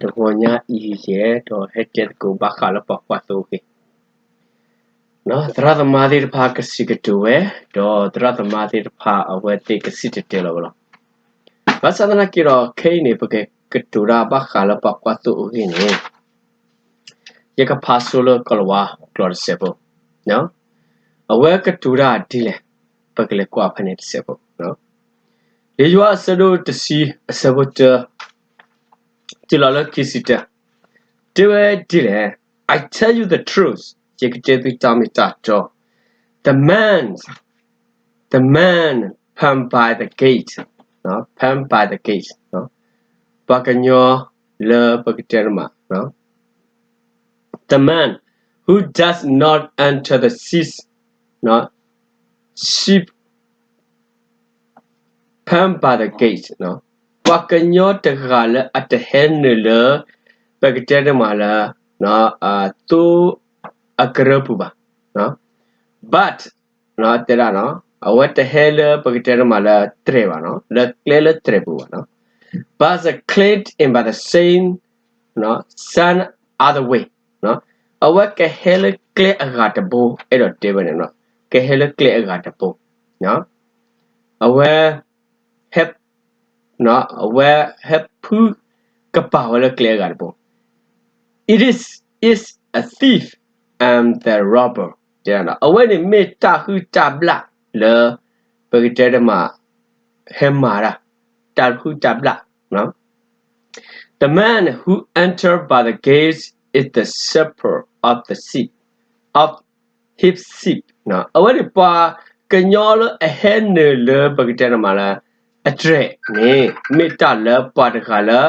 တဂီၤညါအံၤယဲ ဒီးဟဲတဲသကိးဘၣ်ဃးလၢပှၤကွၢ်သိအဂ့ၢ်, သရၣ်သမါသ့ၣ်တဖၣ်ကစံးကတိၤဝဲ, ဒီးသရၣ်သမါသ့ၣ်တဖၣ်အဝဲသ့ၣ်ကစံၣ်တဲၤတဲလီၤဝဲလီၤ. ဘၣ်ဆၣ်သနာ်က့ဒီး ခဲအံၤန့ၣ် ပကကတိၤတၢ်ဘၣ်ဃးလၢပှၤကွၢ်သိအဂ့ၢ်န့ၣ် ယကဖးဆိလၢကိၤလၤဝါကျိာ်တစဲးဖိ, အဝဲကတိၤတၢ်ဒ်လဲၣ်, ပကလဲၤကွၢ်ဖဲန့ၣ်တစဲးဖိ, လံာ်ယိၤဟၣ်အဆၢဒိၣ်တဆံအဆၢဖိတၢ တုၤလီၤလၢခံဆံတၢ, တဲဝဲဒ်လဲၣ်, I tell you the truth, ယကတဲသုတၢ်မ့ၢ်တၢ်တီ, the man, the man, penned by the gate, penned by the gate, ပှၤကညီလၢပကတဲတမး the man who does not enter the sheep, sheep pen by the gate, ပှၤကညီတဂၤလၢအတဟဲနုာ်လၢ ပကတဲတမးလၢ သိအကရၢပူၤဘၣ်, but တဲဒၣ် အဝဲတဟဲလၢပကတဲတမးလၢတြဲၤဘၣ်, လၢကျဲလၢတြဲၤပူၤဘၣ်, but the clean and by the same, same other way, အဝဲကဟဲလၢကျဲအဂၤတဘိ အဲၣ်ဒိးတဲဝဲန့ၣ်, ကဟဲလၢကျဲအဂၤတဘိ, အဝဲ ဟဲ အဝဲဟဲဖုကပာ်ဝဲလၢကျဲအဂၤတဘိ, it is, is a thief and the robber, အဝဲန့ၣ်မ့ၢ်တၢ်ဟုၣ်တၢ်ဘျၣ်လၢ ပကတဲတမး ဟဲမၤတၢ် တၢ်ဟုၣ်တၢ်ဘျၣ် The man who enters by the gate is the shepherd of the sheep, of his sheep, အဝဲန့ၣ်ပှၤကညီလၢအဟဲနုာ်လၢပကတဲတမးလၢ အတြဲၤန့ၣ် မ့ၢ်တၢ်လၢပှၤတဂၤလၢ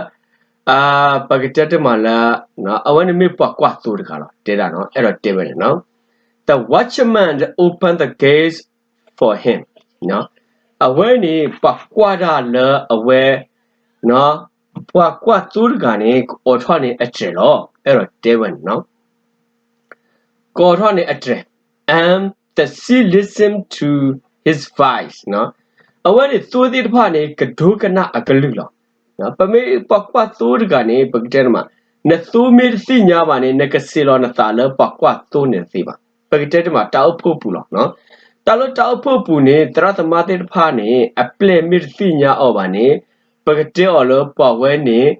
ပကတဲတမးလၢ အဝဲန့ၣ်မ့ၢ်ပှၤကွၢ်သိတဂၤလီၤ တဲဒၣ် အဲၣ်ဒိးတဲဝဲန့ၣ် the watchman open the gate for him, အဝဲန့ၣ် ပှၤကွၢ်တၢ်လၢအဝဲ ပှၤကွၢ်သိတဂၤန့ၣ် ကအိးထီၣ်န့ၢ်အတြဲၤလီၤ အဲၣ်ဒိးတဲဝဲန့ၣ် ကအိးထီၣ်န့ၢ်အတြဲၤ and the sheep listen to his voice, အဝဲန့ၣ်သိသ့ၣ်တဖၣ်န့ၣ် ကဒိကနၣ်အကလုၢ်လီၤ. ပမ့ၢ်ပှၤကွၢ်သိတဂၤန့ၣ် ပကတဲတမး နသိမ့ၢ်တသ့ၣ်ညါဘၣ်န့ၣ် နကစံးလီၤနသးလၢပှၤကွၢ်သိန့ၣ်တသ့ဘၣ်. ပကတဲတမးတၢ်အိၣ်ဖှိၣ်ပူၤလီၤ. တၢ်လၢတၢ်အိၣ်ဖှိၣ်ပူၤန့ၣ် သရၣ်သမါသ့ၣ်တဖၣ်န့ၣ် အပျဲၢ်မ့ၢ်တသ့ၣ်ညါအီၤဘၣ်န့ၣ် ပကတဲအီၤလၢပှၤဝဲန့ၣ်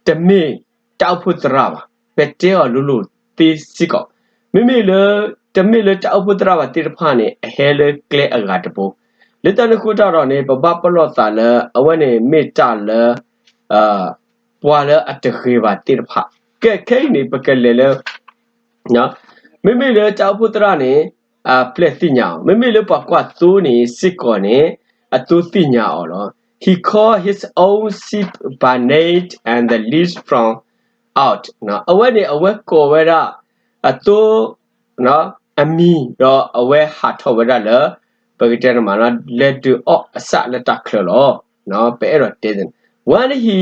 တမ့ၢ်တၢ်အိၣ်ဖှိၣ်သရၣ်ဘၣ်. ပတဲအီၤလိၤလိၤသ့စ့ၢ်ကီး. မ့မ့ၢ်လၢ တမ့ၢ်လၢတၢ်အိၣ်ဖှိၣ်သရၣ်ဘၣ်သ့ၣ်တဖၣ်န့ၣ် အဟဲလၢကျဲအဂၤတဘိ. လၢတၢ်န့ၣ်အဃိတၢ်ဒီးန့ၣ် ပဘၣ်ပလီၢ်သးလၢ အဝဲန့ၣ်မ့ၢ်တၢ်လၢ ပှၤလၢအတဂ့ၤဘၣ်သ့ၣ်တဖၣ်. ကဲ ခဲအံၤန့ၣ် ပကလဲၤလၢ မ့မ့ၢ်လၢတၢ်အိၣ်ဖှိၣ်သရၣ်န့ၣ် အပျဲၢ်သ့ၣ်ညါအီၤ, မ့မ့ၢ်လၢပှၤကွၢ်သိန့ၣ်စ့ၢ်ကီးန့ၣ် အသိသ့ၣ်ညါအီၤလီၤ. He called his own sheep by name and leads them out. အဝဲန့ၣ် အဝဲကိးဝဲဒၣ် အသိ အမံၤ ဒီးအဝဲဟးထီၣ်ဝဲဒၣ်လၢ ပကတဲတမး လဲၤဒုးအီၣ်အဆၣ်လၢတၢ်ချၢလီၤ. ပအဲၣ်ဒိးတဲ when he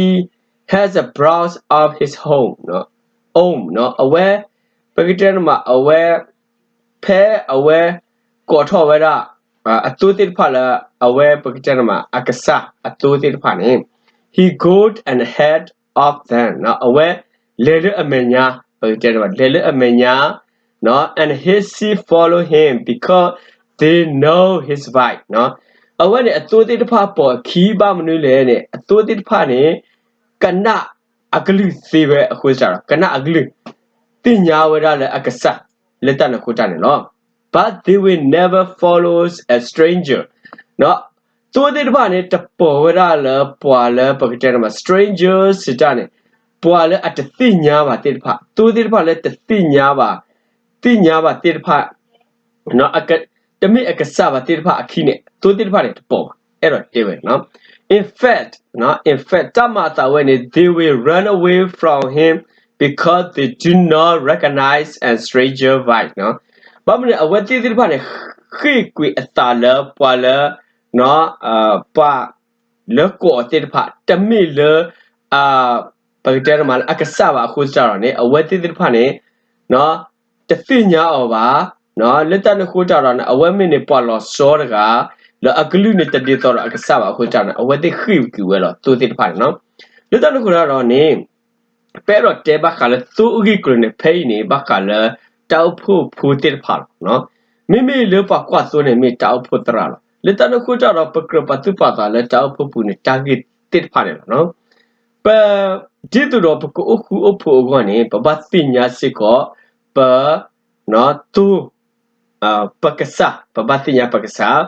has a brush of his own, own, အဝဲ ပကတဲတမး အဝဲ ဖဲအဝဲ ကိးထီၣ်ဝဲဒၣ် အသိသ့ၣ်တဖၣ်လၢ အဝဲပကတဲတမး အကစၢ်အသိသ့ၣ်တဖၣ်န့ၣ် he goes ahead of them, အဝဲလဲၤလၢအမဲာ်ညါ, ပကတဲတမး လဲၤလၢအမဲာ်ညါ and his sheep follow him because they know his voice. အဝဲန့ၣ် အသိသ့ၣ်တဖၣ်ပိာ်အခံ ဘၣ်မနုၤလဲၣ်န့ၣ် အသိသ့ၣ်တဖၣ်န့ၣ် ကနၣ်အကလုၢ်သ့ဝဲအဃိသတးဒီး ကနၣ်အကလုၢ် သ့ၣ်ညါဝဲဒၣ်လၢအကစၢ် လၢတၢ်န့ၣ်အဃိတၢ်န့ၣ်လီၤ. But they will never follow a stranger. သိသ့ၣ်တဖၣ်န့ၣ် တပိာ်ဝဲဒၣ်လၢပှၤလၢပကတဲတမး stranger စံးတၢ်န့ၣ် ပှၤလၢအတသ့ၣ်ညါဘၣ်သ့ၣ်တဖၣ်, သိသ့ၣ်တဖၣ်လၢတသ့ၣ်ညါဘၣ်, သ့ၣ်ညါဘၣ်သ့ၣ်တဖၣ် တမ့ၢ်အကစၢ်ဘၣ်သ့ၣ်တဖၣ်အခံန့ၣ် သိသ့ၣ်တဖၣ်န့ၣ်တပိာ်ဘၣ်, အဲၣ်ဒိးတဲဝဲ in fact, in fact တၢ်မၤအသးဝဲန့ၣ် they will run away from him because they do not recognize a stranger voice. ဘၣ်မနုၤ အဝဲသ့ၣ်သ့ၣ်တဖၣ်န့ၣ် ဃ့ၢ်ကွံာ်အသးလၢပှၤလၢ ပှၤလၢကိးအီၤသ့ၣ်တဖၣ် တမ့ၢ်လၢ ပကတဲတမးလၢအကစၢ်ဘၣ်အဃိသတးဒီးန့ၣ် အဝဲသ့ၣ်သ့ၣ်တဖၣ်န့ၣ် တသ့ၣ်ညါအီၤဘၣ်, လၢတၢ်န့ၣ်အဃိတၢ်ဒီးန့ၣ် အဝဲမ့ၢ်န့ၣ်ပှၤလီၤဆီတဂၤ လၢအကလုၢ်န့ၣ်တဒ်သိးဒီးအကစၢ်ဘၣ်အဃိတၢ်န့ၣ် အဝဲသ့ၣ်ဃ့ၢ်ကွံာ်ဝဲလီၤ သိသ့ၣ်တဖၣ်န့ၣ်လီၤ. လၢတၢ်န့ၣ်အဃိတၢ်ဒီးန့ၣ် ပအဲၣ်ဒိးတဲဘၣ်ဃးလၢသိအဂ့ၢ်ကျိၤန့ၣ် ဖဲအံၤန့ၣ် ဘၣ်ဃးလၢတၢ်အိၣ်ဖှိၣ်ဖိသ့ၣ်တဖၣ်လီၤ. မ့မ့ၢ်လၢပှၤကွၢ်သိန့ၣ် မ့ၢ်တၢ်အိၣ်ဖှိၣ်သရၣ်လီၤ. လၢတၢ်န့ၣ်အဃိတၢ်ဒီး ပကြၢးပာ်သူၣ်ပာ်သးလၢတၢ်အိၣ်ဖှိၣ်ပူၤန့ၣ် တၢ်ဂ့ၢ်သ့ၣ်တဖၣ်န့ၣ်လီၤ. ပ ဒ်သိးဒီးပကအိၣ်ဃူအိၣ်ဖိးအဂီၢ်န့ၣ် ပဘၣ်သ့ၣ်ညါစ့ၢ်ကီး ပ သိ ပကစၢ်, ပဘၣ်သ့ၣ်ညါပကစၢ်.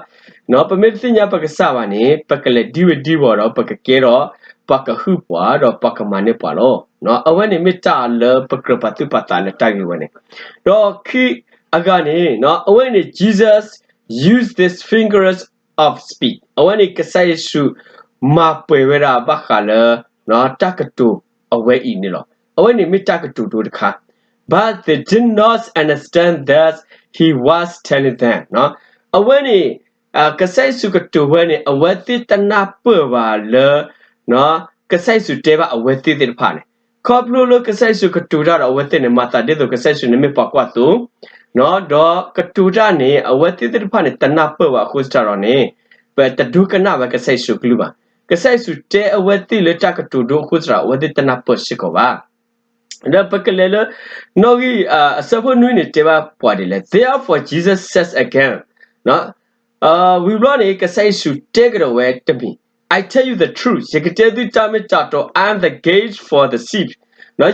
ပမ့ၢ်တသ့ၣ်ညါပကစၢ်ဘၣ်န့ၣ် ပကလဲၤဒံဝဲဒံဝီၤဒီး ပကကဲထီၣ်ပှၤကဟုၣ်ပှၤ ဒီးပှၤကမၤန့ၢ်ပှၤလီၤ. အဝဲန့ၣ်မ့ၢ်တၢ်လၢပကြၢးပာ်သူၣ်ပာ်သးလၢတၢ်ဂ့ၢ်ဝဲန့ၣ်. ဒီးခံအဂၤန့ၣ် အဝဲန့ၣ် Jesus used this figure of speech. အဝဲန့ၣ်ကစၢ်ယ့ၣ်ၡူး မၤပှဲၤဝဲဒၣ်ဘၣ်ဃးလၢ တၢ်ကတိၤအဝဲအံၤန့ၣ်လီၤ. အဝဲန့ၣ်မ့ၢ်တၢ်ကတိၤဒိတခါ But they did not understand that he was telling them. အဝဲန့ၣ် ကစၢ်ယ့ၣ်ၡူးကတိၤဝဲန့ၣ် အဝဲသ့ၣ်တနၢ်ပၢၢ်ဘၣ်လၢ ကစၢ်ယ့ၣ်ၡူးတဲဘၣ်အဝဲသ့ၣ်သ့ၣ်တဖၣ်န့ၣ်. ခီဖျိလၢကစၢ်ယ့ၣ်ၡူးကတိၤတၢ်ဒီးအဝဲသ့ၣ်န့ၣ် မၤသးဒ်သိးကစၢ်ယ့ၣ်ၡူးန့ၣ်မ့ၢ်ပှၤကွၢ်သိ ဒီးကတိၤတၢ်န့ၣ် အဝဲသ့ၣ်သ့ၣ်တဖၣ်န့ၣ် တနၢ်ပၢၢ်ဘၣ်အဃိသတးဒီးန့ၣ် ပတဒိကနၣ်ဝဲကစၢ်ယ့ၣ်ၡူးအကလုၢ်ဘၣ်. ကစၢ်ယ့ၣ်ၡူးတဲအဝဲသ့ၣ်လၢတၢ်ကတိၤဒိအဃိသတးဒီး အဝဲသ့ၣ်တနၢ်ပၢၢ်စ့ၢ်ကီးဘၣ်. ဒီးပကလဲၤလၢ နီၣ်ဂံၢ်အဆၢဖိနွံန့ၣ် တဲဘၣ်ပှၤဒ်လဲၣ်. Therefore Jesus says again, ဝံၤဘျီန့ၣ် ကစၢ်ယ့ၣ်ၡူးတဲကဒီးဝဲတမံၤ, I tell you the truth, ယကတဲသုတၢ်မ့ၢ်တၢ်တီ, I am the gate for the sheep.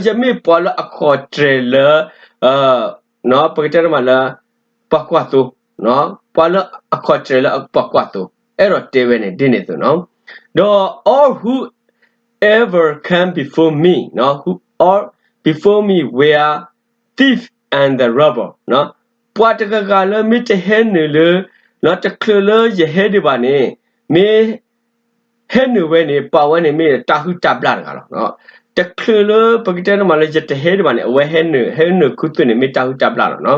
ယမ့ၢ်ပှၤလၢအခီၣ်တြဲၤလၢ ပကတဲတမးလၢ ပှၤကွၢ်သိ, ပှၤလၢအခီၣ်တြဲၤလၢပှၤကွၢ်သိ, အဲၣ်ဒိးတဲဝဲန့ၣ်ဒ်န့ၣ်အသိးနီၤ. ဒီး all who ever came before me, who all before me were thief and the robber. ပှၤတဂၤဂၤလၢမ့ၢ်တဟဲနုာ်လၢ တချုးလၢယဟဲဒံးဘၣ်န့ၣ် မ့ၢ် ဟဲနုာ်ဝဲန့ၣ် ပှၤဝဲန့ၣ်မ့ၢ်တၢ်ဟုၣ်တၢ်ဘျၣ်တဂၤလီၤ. တချုးလၢပကတဲတမးလၢယတဟဲဒံးဘၣ်န့ၣ် အဝဲဟဲနုာ် ဟဲနုာ်ခူသူၣ်န့ၣ် မ့ၢ်တၢ်ဟုၣ်တၢ်ဘျၣ်လီၤ.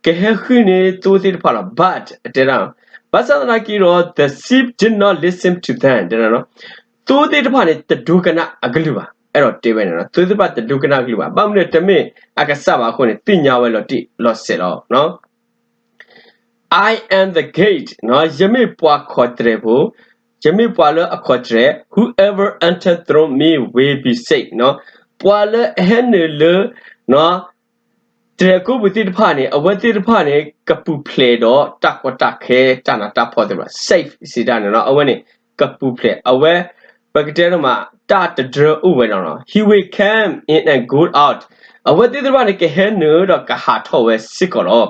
ကဟဲဃုန့ၢ်သိသ့ၣ်တဖၣ်လီၤ. But တဲဒၣ် ဘၣ်ဆၣ်သနာ်က့ဒီး the sheep did not listen to them. တဲဒၣ် သိသ့ၣ်တဖၣ်န့ၣ် တဒိကနၣ်အကလုၢ်ဘၣ်. အဲၣ်ဒိးတဲဝဲန့ၣ် သိသ့ၣ်တဖၣ်တဒိကနၣ်အကလုၢ်ဘၣ်. ဘၣ်မနုၤတမ့ၢ်အကစၢ်ဘၣ်အဃိန့ၣ် သ့ၣ်ညါဝဲလီၤတံၢ်လီၤဆဲးလီၤ. I am the gate, ယမ့ၢ်ပှၤခီၣ်တြဲၤဖိ, ယမ့ၢ်ပှၤလၢအခီၣ်တြဲၤ, whoever enters through me will be saved. ပှၤလၢအဟဲနုာ်လၢ တြဲၤကိးပူၤသ့ၣ်တဖၣ်န့ၣ် အဝဲသ့ၣ်တဖၣ်န့ၣ် ကပူၤဖျဲးဒီးတၢ်ကီတၢ်ခဲ တၢ်နးတၢ်ဖှီၣ်သ့ၣ်တဖၣ် safe စံးတၢ်န့ၣ် အဝဲန့ၣ် ကပူၤဖျဲး အဝဲ ပကတဲတမး တၢ်တဒြၢအိၣ်ဝဲလီၤ. He will come in and go out. အဝဲသ့ၣ်တဖၣ်န့ၣ် ကဟဲနုာ်ဒီးကဟးထီၣ်ဝဲစ့ၢ်ကီးလီၤ.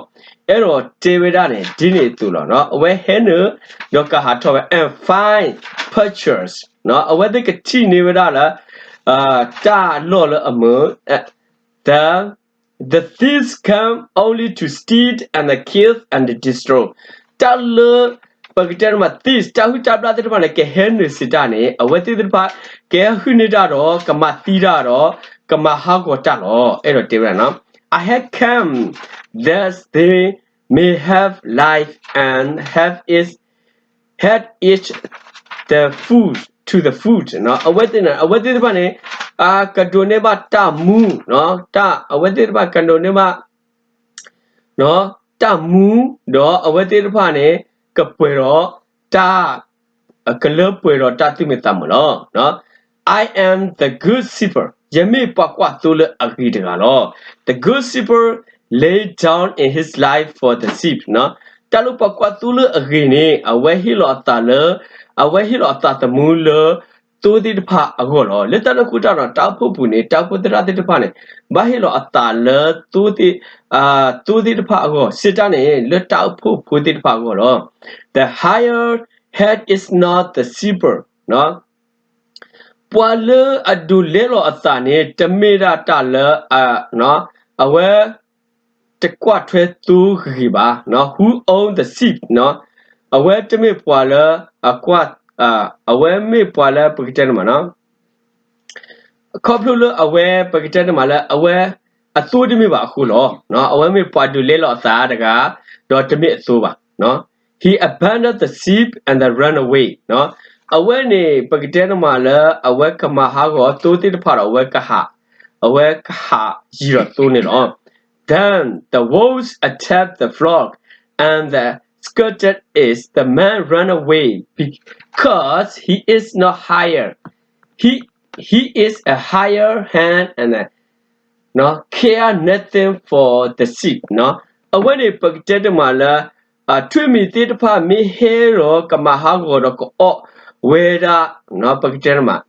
အဲၣ်ဒိးတဲဝဲဒၣ်န့ၣ် ဒ်န့ၣ်အသိးလီၤ. အဝဲဟဲနုာ် ဒီးကဟးထီၣ်ဝဲ and find pastures. အဝဲသ့ၣ်ကထံၣ်န့ၢ်ဝဲဒၣ်လၢ တၢ်လီၢ်လၢအမုာ် the, the thieves come only to steal and kill and destroy. တၢ်လၢ ပကတဲတမး thieves တၢ်ဟုၣ်တၢ်ဘျၣ်သ့ၣ်တဖၣ်န့ၣ် ကဟဲနုာ်စံးတၢ်န့ၣ် အဝဲသ့ၣ်တဖၣ် ကဟဲဟုၣ်န့ၢ်တၢ်ဒီး ကမၤသံတၢ်ဒီး ကမၤဟးဂီၤတၢ်လီၤ. အဲၣ်ဒိးတဲဝဲဒၣ် I have come that they may have life and have it, had it the full, to the full. အဝဲသ့ၣ် အဝဲသ့ၣ်တဖၣ်န့ၣ် ကဒိးန့ၢ်ဘၣ်တၢ်မူ, အဝဲသ့ၣ်တဖၣ်ကဒိးန့ၢ်ဘၣ် တၢ်မူ, ဒီးအဝဲသ့ၣ်တဖၣ်န့ၣ် ကပှဲၤဒီးတၢ် ကလၢပှဲၤဒီးတၢ်သူၣ်မံသးမုာ်လီၤ. I am the good shepherd. ယမ့ၢ်ပှၤကွၢ်သိလၢအဂ့ၤတဂၤလီၤ. The good shepherd lay down in his life for the sheep. တၢ်လၢပှၤကွၢ်သိလၢအဂ့ၤန့ၣ် အဝဲဟ့ၣ်လီၤအသးလၢ အဝဲဟ့ၣ်လီၤအသးသမူလၢ သိသ့ၣ်တဖၣ်အဂီၢ်လီၤ. လၢတၢ်န့ၣ်အဃိတၢ်ဒီး တၢ်အိၣ်ဖှိၣ်ပူၤန့ၣ် တၢ်အိၣ်ဖှိၣ်သရၣ်သ့ၣ်တဖၣ်န့ၣ် ဘၣ်ဟ့ၣ်လီၤအသးလၢ သိသ့ၣ်တဖၣ်အဂီၢ် စံးတၢ်န့ၣ် လၢတၢ်အိၣ်ဖှိၣ်ဖိသ့ၣ်တဖၣ်အဂီᢢ်လီၤ. The hired hand is not the shepherd. ပှၤလၢအဒိးလဲလီၤအသးန့ၣ် တမ့ၢ်ဒၣ်တၢ်လၢ အဝဲ တကွၢ်ထွဲသိဂ့ၤဂ့ၤဘၣ်. Who own the sheep. အဝဲတမ့ၢ်ပှၤလၢ အကွၢ် အဝဲမ့ၢ်ပှၤလၢပကတဲန့ၣ်မး ခီဖျိလၢအဝဲ ပကတဲန့ၣ်မးလၢအဝဲ အသိတမ့ၢ်ဘၣ်အဃိလီၤ. အဝဲမ့ၢ်ပှၤဒိးလဲလီၤအသးတဂၤ ဒီးတမ့ၢ်အသိဘၣ်. He abandoned the sheep and then ran away. အဝဲန့ၣ် ပကတဲန့ၣ်မးလၢ အဝဲကမၤဟးဂီၤသိသ့ၣ်တဖၣ်ဒီး အဝဲကဟး အဝဲကဟးယံၤဒီးသိန့ၣ်လီၤ. Then the wolves attacked the flock and the scattered it. The man ran away because he is not hired. He he is a hired hand and care nothing for the sheep အဝဲန့ၣ်ပကတဲတမးလၢ ထွံၣ်မံၤသ့ၣ်တဖၣ် မ့ၢ်ဟဲဒီးကမၤဟးဂီၤဒီးကအီၣ်ဝဲဒၣ် ပကတဲတမး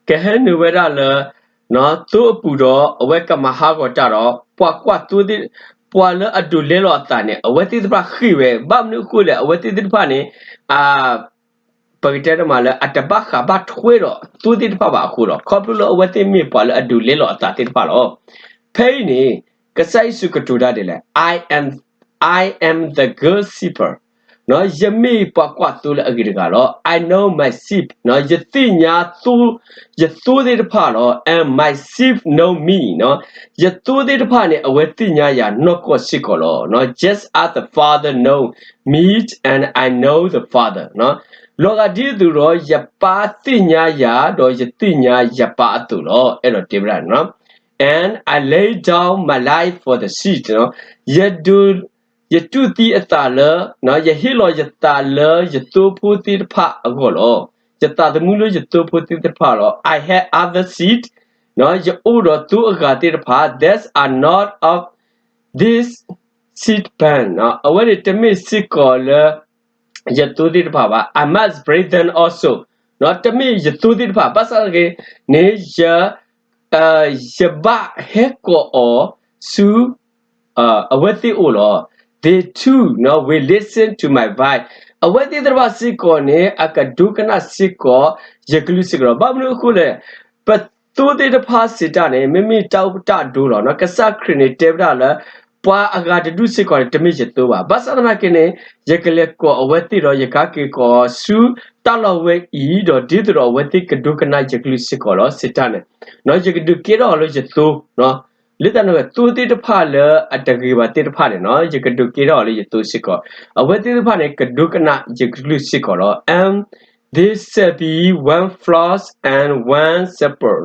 ကဟဲနုာ်ဝဲဒၣ်လၢ သိအပူၤဒီး အဝဲကမၤဟးဂီၤတၢ်ဒီး ပှၤကွၢ်သိသ့ၣ် ပှၤလၢအဒိးလဲလီၤအသးန့ၣ် အဝဲသ့ၣ်တဖၣ်ဃ့ၢ်ဝဲ ဘၣ်မနုၤအဃိလဲၣ် အဝဲသ့ၣ်သ့ၣ်တဖၣ်န့ၣ် ပကတဲတမးလၢ အတဘၣ်ဃးဘၣ်ထွဲဒီးသိသ့ၣ်တဖၣ်ဘၣ်အဃိဒီး ခီဖျိလၢအဝဲသ့ၣ်မ့ၢ်ပှၤလၢအဒိးလဲလီၤအသးသ့ၣ်တဖၣ်လီၤ. ဖဲအံၤန့ၣ် ကစၢ်ယ့ၣ်ၡူးကတိၤတၢ်ဒ်လဲၣ် I am, I am the good shepherd ယမ့ၢ်ပှၤကွၢ်သိလၢအဂ့ၤတဂၤလီၤ. I know my sheep ယသ့ၣ်ညါ ယသိသ့ၣ်တဖၣ်လီၤ. And my sheep know me ယသိသ့ၣ်တဖၣ်န့ၣ် အဝဲသ့ၣ်ညါယၤနီၢ်ကီၢ်စ့ၢ်ကီးလီၤ. Just as the Father know me and I know the Father လီၤဂာ်ဒ်သိးဒီး ယပၢ်သ့ၣ်ညါယၤ ဒီးယသ့ၣ်ညါယပၢ်အသိးလီၤ. အဲၣ်ဒိးတဲဝဲဒၣ် And I lay down my life for the sheep ယဒုး ယတူၢ်သံအသးလၢ ယဟ့ၣ်လီၤယသးလၢယသိဖိသ့ၣ်တဖၣ်အဂီၢ်လီၤ. ယသးသမူလၢယသိဖိသ့ၣ်တဖၣ်လီၤ. I have other sheep ယအိၣ်ဒီးသိအဂၤသ့ၣ်တဖၣ် that are not of this sheep pen အဝဲန့ၣ်တမ့ၢ်စ့ၢ်ကီးလၢ ယသိသ့ၣ်တဖၣ်ဘၣ်. I must bring them also တမ့ၢ်ယသိသ့ၣ်တဖၣ် ဘၣ်ဆၣ်သနာ်က့န့ၣ် ယ ယဘၣ်ဟဲကိးအီၤဆူ အဝဲသ့ၣ်အိၣ်လီၤ. They too will listen to my voice အဝဲသ့ၣ်တဖၣ်စ့ၢ်ကီးန့ၣ် အကဒိကနၣ်စ့ၢ်ကီး ယကလုၢ်စ့ၢ်ကီးလီၤ. ဘၣ်မနုၤအဃိလဲၣ် ပသိသ့ၣ်တဖၣ်စံးတၢ်န့ၣ် မ့မ့ၢ်တၢ်အိၣ်ဖှိၣ်တၢ်ဒိလီၤ. ကစၢ်ခရံာ်န့ၣ်တဲဝဲဒၣ်လၢ ပှၤအဂၤတဒူၣ်စ့ၢ်ကီးန့ၣ် တမ့ၢ်ယသိဘၣ်. ဘၣ်ဆၣ်သနာ်က့န့ၣ် ယကလဲၤကိးအဝဲသ့ၣ်ဒီး ယကဟဲက့ၤကိးဆူတၢ်လီၢ်ဝဲအံၤဒီး ဒ်သိးဒီးအဝဲသ့ၣ်ကဒိကနၣ်ယကလုၢ်စ့ၢ်ကီးလီၤ စံးတၢ်န့ၣ်. ယကဒုးကဲထီၣ်အီၤလၢယသိ လၢတၢ်န့ၣ် သိသ့ၣ်တဖၣ်လၢအတဂ့ၤဘၣ်သ့ၣ်တဖၣ်န့ၣ် ယကဒုးကဲထီၣ်အီၤလၢယသိစ့ၢ်ကီး. အဝဲသ့ၣ်တဖၣ်န့ၣ် ကဒိကနၣ်ယကလုၢ်စ့ၢ်ကီးလီၤ. And they shall be one flock and one shepherd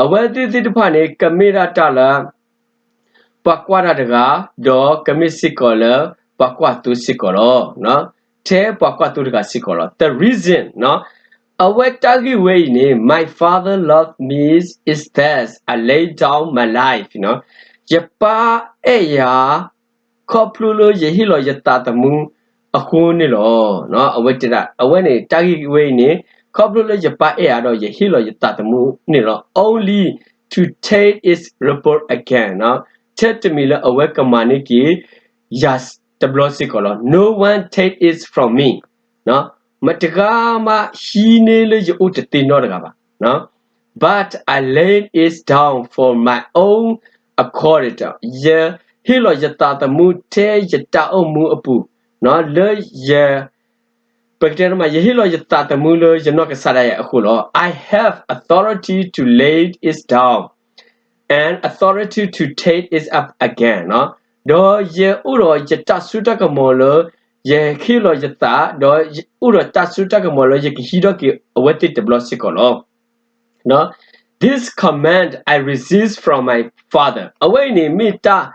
အဝဲသ့ၣ်သ့ၣ်တဖၣ်န့ၣ် ကမ့ၢ်ဒၣ်တၢ်လၢ ပှၤကွၢ်တၢ်တဂၤ, ဒီးကမ့ၢ်စ့ၢ်ကီးလၢ ပှၤကွၢ်သိစ့ၢ်ကီးလီၤ. ထဲပှၤကွၢ်သိတဂၤစ့ၢ်ကီးလီၤ. The reason အဝဲတၢ်ဂ့ၢ်ဝဲအံၤန့ၣ် My Father love me is that I lay down my life ယပၢ်အဲၣ်ယၤ ခီဖျိလၢယဟ့ၣ်လီၤယသးသမူအဃိန့ၣ်လီၤ. အဝဲတဲဒၣ် အဝဲန့ၣ် တၢ်ဂ့ၢ်ဝဲအံၤန့ၣ် ခီဖျိလၢယပၢ်အဲၣ်ယၤဒီးယဟ့ၣ်လီၤယသးသမူန့ၣ်လီၤ. Only to take it up again ထဲတမံၤလၢအဝဲကမၤန့ၢ်က့ၤ ယၤတဘျီစ့ၢ်ကီးလီၤ. No one take it from me မတဂၤမးဟံးန့ၢ်လၢယအိၣ်တသ့နီတဂၤဘၣ်. But I lay it down for my own accord ယဟ့ၣ်လီၤယသးသမူထဲယတၢ်အိၣ်မူအပူၤ လၢယ ပကတဲတမး ယဟ့ၣ်လီၤယသးသမူလၢယနီၢ်ကစၢ်ဒၣ်ယဲအဃိလီၤ. I have authority to lay it down and authority to take it up again ဒီးယအိၣ်ဒီးယတၢ်စိတၢ်ကမီၤလၢ ယဟ့ၣ်လီၤယသး ဒီးအိၣ်ဒီးတၢ်စိတၢ်ကမီၤလၢယကဟံးထီၣ်က့ၤအဝဲသ့ၣ်တဘျီစ့ၢ်ကီးလီၤ. This command I received from my Father အဝဲအံၤန့ၣ်မ့ၢ်တၢ်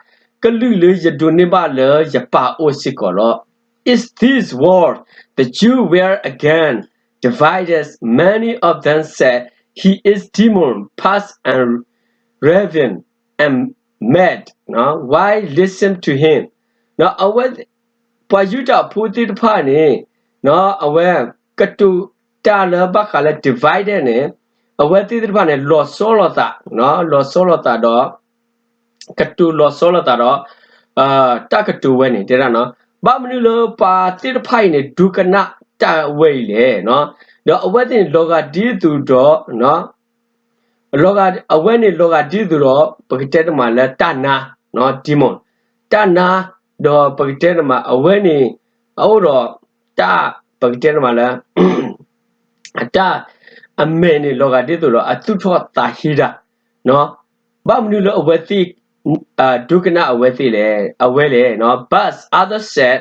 ကလုၢ်လၢယဒိးန့ၢ်ဘၣ်လၢယပၢ်အအိၣ်စ့ၢ်ကီးလီၤ. Is this word the Jew were again divided? Many of them said, He is demon, past and raving and mad. Why listen to him? အဝဲ ပှၤယူဒၤဖိသ့ၣ်တဖၣ်န့ၣ် အဝဲ ကတိၤတၢ်လၢဘၣ်ဃးလၢ divided န့ၣ် အဝဲသ့ၣ်သ့ၣ်တဖၣ်န့ၣ် လီၤဆီလိာ်သး လီၤဆီလိာ်သးဒီး ကတိၤလီၤဆီလိာ်သးဒီး တၢ်ကတိၤဝဲန့ၣ် တဲဒၣ် ဘၣ်မနုၤလၢပှၤသ့ၣ်တဖၣ်အံၤန့ၣ် ဒိကနၣ်တၢ်ဝဲအံၤလဲၣ်. ဒီးအဝဲသ့ၣ်န့ၣ် လီၤဂာ်ဒ်သိးဒီး အဝဲန့ၣ်လီၤဂာ်ဒ်သိးဒီး ပကတဲတမးလၢတၢ်နါ demon တၢ်နါ ဒီးပကတဲတမး အဝဲန့ၣ် အအိၣ်ဒီးတၢ် ပကတဲတမးလၢ အတၢ် အမဲာ်န့ၣ် လီၤဂာ်ဒ်သိးဒီး အသူၣ်ထီၣ်သးဟ့တၢ် ဘၣ်မနုၤလၢအဝဲသ့ၣ် ဒိကနၣ်အဝဲသ့ၣ်လဲၣ် အဝဲလဲၣ်. But others said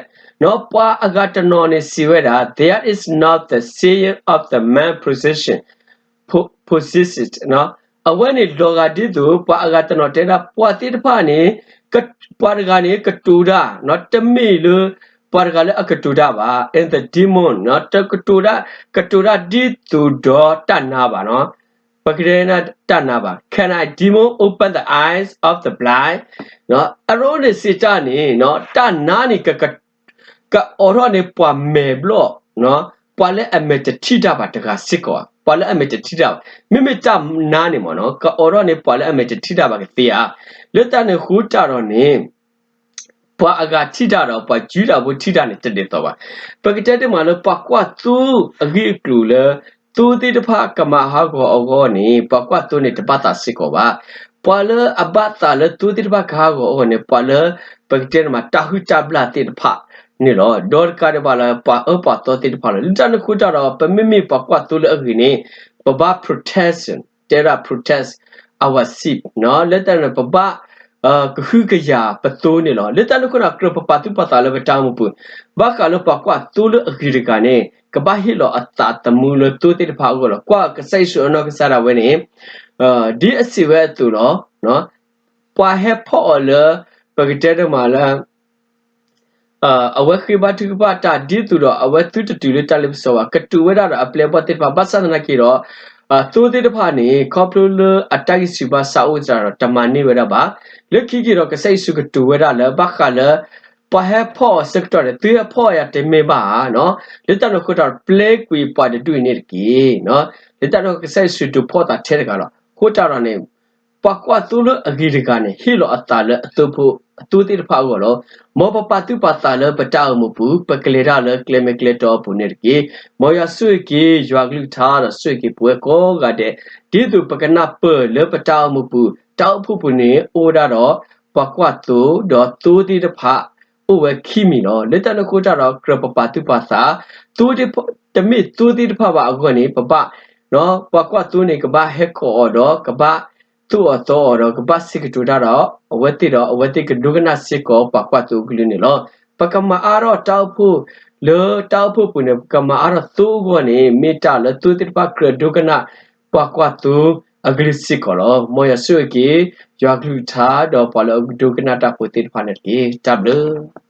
ပှၤအဂၤတနီၤန့ၣ်စံးဝဲဒၣ် That is not the saying of the man possessed, possessed အဝဲန့ၣ်လီၤဂာ်ဒ်သိး ပှၤအဂၤတနီၤတဲဒၣ် ပှၤသ့ၣ်တဖၣ်န့ၣ် ပှၤတဂၤန့ၣ်ကတိၤတၢ် တမ့ၢ်လၢ ပှၤတဂၤလၢအကတိၤတၢ်ဘၣ် and the demon တကတိၤတၢ် ကတိၤတၢ်ဒ်သိးဒီးတၢ်နါဘၣ်နီၤ ပကတဲနၢ်တၢ်နါဘၣ်. Can a demon open the eyes of the blind? အရိန့ၣ်စံးတၢ်န့ၣ် တၢ်နါန့ၣ် ကအိးထီၣ်န့ၢ်ပှၤမဲာ်ဘျီၣ်, ပှၤလၢအမဲာ်တထံၣ်တၢ်ဘၣ်တဂၤစ့ၢ်ကီးဧါ, ပှၤလၢအမဲာ်တထံၣ်တၢ်ဘၣ်. မ့မ့ၢ်တၢ်နါန့ၣ်မ့ၢ်နီၤ ကအိးထီၣ်န့ၢ်ပှၤလၢအမဲာ်တထံၣ်တၢ်ဘၣ်ကသ့ဧါ. လၢတၢ်န့ၣ်အဃိတၢ်ဒီးန့ၣ် ပှၤအဂၤထံၣ်တၢ်ဒီး ပှၤယူဒၤဖိထံၣ်တၢ်န့ၣ် တဒ်သိးဘၣ်. ပကတဲတ့ၢ်မးလၢပှၤကွၢ်သိအဂ့ၢ်အကျိၤလၢ သိသ့ၣ်တဖၣ်ကမၤဟးဂီၤအဂီၢ်န့ၣ် ပှၤကွၢ်သိန့ၣ် တဘၣ်သးစ့ၢ်ကီးဘၣ်. ပှၤလၢအဘၣ်သးလၢသိသ့ၣ်တဖၣ်ကဟးဂီၤအဂီၢ်န့ၣ် ပှၤလၢ ပကတဲတ့ၢ်မး တၢ်ဟုၣ်တၢ်ဘျၣ်သ့ၣ်တဖၣ်န့ၣ်လီၤ. ဒီးတကးဒံးဘၣ်လၢ ပှၤအၢပှၤသီသ့ၣ်တဖၣ်လီၤ. လၢတၢ်န့ၣ်အဃိတၢ်ဒီး ပမ့မ့ၢ်ပှၤကွၢ်သိလၢအဂ့ၤန့ၣ် ပဘၣ် protection တဲဒၣ် protect our sheep လၢတၢ်န့ၣ် ပဘၣ် ကဟုကယာ်ပသိန့ၣ်လီၤ. လၢတၢ်န့ၣ်အဃိန့ၣ် ကြၢးပပာ်သူၣ်ပာ်သးလၢပတၢ်အိၣ်မူပူၤ, ဘၣ်ဃးလၢပှၤကွၢ်သိလၢအဂ့ၤတဂၤန့ၣ် ကဘၣ်ဟ့ၣ်လီၤအသးသမူလၢသိသ့ၣ်တဖၣ်အဂီၢ်လီၤ. ကွၢ်ကစၢ်ယ့ၣ်ၡူးအနီၢ်ကစၢ်ဒၣ်ဝဲန့ၣ် ဒ်အစံးဝဲအသိးလီၤ. ပှၤဟဲဖီၣ်အီၤလၢ ပကတဲတ့ၢ်မးလၢ အဝဲဃ့ဘါထုကဖၣ်တၢ် ဒ်သိးဒီးအဝဲသုတတုၤလၢတၢ်လ့ပစီဘၣ်, ကတုၤဝဲဒၣ်ဒီးအပျဲၢ်အဘီၣ်သ့ၣ်တဖၣ်, ဘၣ်ဆၣ်သနာ်က့ဒီး သိသ့ၣ်တဖၣ်န့ၣ် ခီဖျိလၢအတၢ်ဂံၢ်စၢ်ဘါစၢ်အိၣ်သတးဒီး တမၤန့ၢ်ဝဲဒၣ်ဘၣ်. လၢခံက့ၤဒီး ကစၢ်ယ့ၣ်ၡူးကတိၤဝဲဒၣ်လၢ ဘၣ်ဃးလၢ ပှၤဟဲဖီၣ်အီၤဆၢကတီၢ်န့ၣ် သုဟဲဖီၣ်ယၤတမ့ၢ်ဘၣ်ဧါ. လၢတၢ်န့ၣ်အဃိတၢ်ဒီး ပျဲကွံာ်ပှၤတဒူၣ်အံၤန့ၣ်တက့ၢ်. လၢတၢ်န့ၣ်ကစၢ်ယ့ၣ်ၡူးဒုးဖီၣ်သးထဲတဂၤလီၤ. အဃိတၢ်ဒီးန့ၣ် ပှၤကွၢ်သိလၢအဂ့ၤတဂၤန့ၣ် ဟ့ၣ်လီၤအသးလၢအသိဖိ, အသိသ့ၣ်တဖၣ်အဂီၢ်လီၤ. မ်ပပာ်သူၣ်ပာ်သးလၢပတၢ်အိၣ်မူပူၤ, ပကလဲၤတၢ်လၢကျဲမ့ၢ်ကျဲတီအပူၤန့ၣ်တက့ၢ်. မ်ယွၤဆိၣ်ဂ့ၤက့ၤယွၤကလုၢ်ကထါဒီးဆိၣ်ဂ့ၤက့ၤပဝဲကိးဂၤဒဲး, ဒ်သိးပကနၢ်ပၢၢ်လၢပတၢ်အိၣ်မူပူၤ, တၢ်အိၣ်ဖှိၣ်ပူၤန့ၣ် အိၣ်ဝဲဒၣ်ဒီး ပှၤကွၢ်သိ, ဒီးသိသ့ၣ်တဖၣ် အိၣ်ဝဲခံမံၤလီၤ. လၢတၢ်န့ၣ်အဃိတၢ်ဒီး ကြၢးပပာ်သူၣ်ပာ်သး, သိသ့ၣ်တဖၣ်, တမ့ၢ်သိသ့ၣ်တဖၣ်ဘၣ်အဂီၢ်န့ၣ် ပဘၣ် ပှၤကွၢ်သိန့ၣ် ကဘၣ်ဟဲကိးအီၤဒီး ကဘၣ်သိၣ်အီၤသီအီၤဒီး ကဘၣ်စံးကတိၤတၢ်ဒီး အဝဲသ့ၣ်ဒီး အဝဲသ့ၣ်ကဒိကနၣ်စ့ၢ်ကီးပှၤကွၢ်သိအကလုၢ်န့ၣ်လီၤ. ပကမၤအါထီၣ်တၢ်အိၣ်ဖှိၣ် လၢတၢ်အိၣ်ဖှိၣ်ပူၤန့ၣ် ပကမၤအါထီၣ်သိအဂီၢ်န့ၣ် မ့ၢ်တၢ်လၢသိသ့ၣ်တဖၣ်ကြၢးဒိကနၣ်ပှၤကွၢ်သိအကလုၢ်စ့ၢ်ကီးလီၤ. မ်ယွၤဆိၣ်ဂ့ၤက့ၤ ယွၤကလုၢ်ကထါ ဒီးပှၤလၢအဒိကနၣ်တၢ်ဖိသ့ၣ်တဖၣ်န့ၣ်တက့ၢ်. တၢ်ဘျုး